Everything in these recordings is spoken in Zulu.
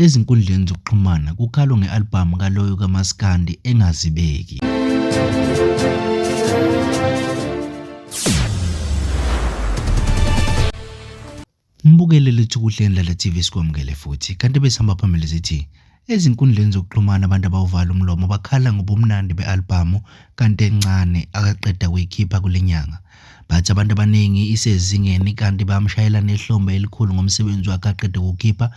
Ezinkundleni zokuxhumana kukhalwa nge-albhamu kaLoyo kaMaskandi engazibeki. Mbukele lethu kuhle Ndlela TV sikwamukele futhi kanti besihamba phambili sithi ezinkundleni zokuxhumana abantu abawuvala umlomo bakhala ngobumnandi be-albhamu kanti encane akaqeda kuyikhipha kule nyanga. Bathi abantu abaningi isezingeni kanti bamshayela nehlombe elikhulu ngomsebenzi wakhe aqede kuwukhipha.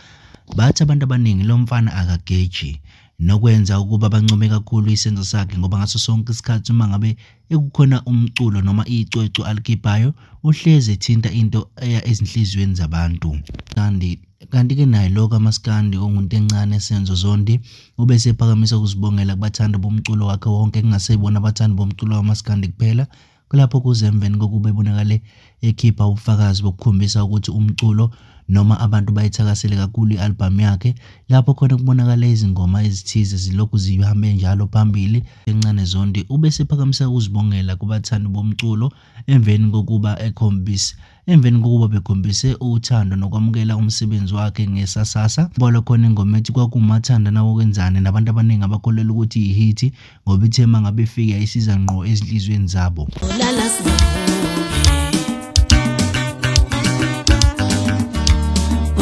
Bathi abantu abaningi lo mfana akageji nokwenza ukuba bancome kakhulu isenzo sakhe ngoba ngaso sonke isikhathi uma ngabe ekukhona umculo noma icwecwe alikhiphayo uhlezi ethinta into eya ezinhliziyweni zabantu. Kanti kanti-ke naye lo kamaskandi onguNtencane Senzo Zondi ube esephakamisa ukuzibongela kubathandi bomculo wakhe wonke kungasebona abathandi bomculo wamaskandi kuphela Kulapho kuze emveni kokuba ebonakale ekhipha ubufakazi bokukhombisa ukuthi umculo noma abantu bayithakasele kakhulu i-albhamu yakhe lapho khona kubonakala izingoma ezithize zilokhu zihambe njalo phambili. Encane Zondi ube esephakamisa ukuzibongela kubathandi bomculo emveni kokuba ekhombise Emveni kokuba bekhombise uthando nokwamukela umsebenzi wakhe ngesasasa, kubalwa khona ingoma ethi Kwakuwumathanda Nawokwenzani nabantu abaningi abakholelwa ukuthi iyihithi ngoba ithe uma ngabe ifika isiza ngqo ezinhliziyweni zabo. Lala singavuki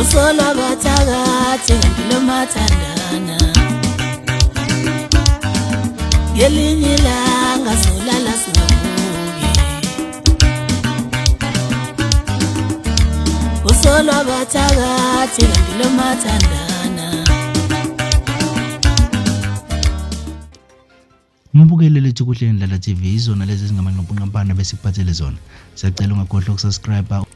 Usolwa bathakathi kanti lo mathandana Ngelinye ilanga solala singavuki Usolwa bathakathi kanti lo mathandana Umbukeli lethu kuhle Ndlela TV izona lezi ezingamanqampunqampana besikuphathele zona. Siyacela ungakhohlwa ukusubscribe.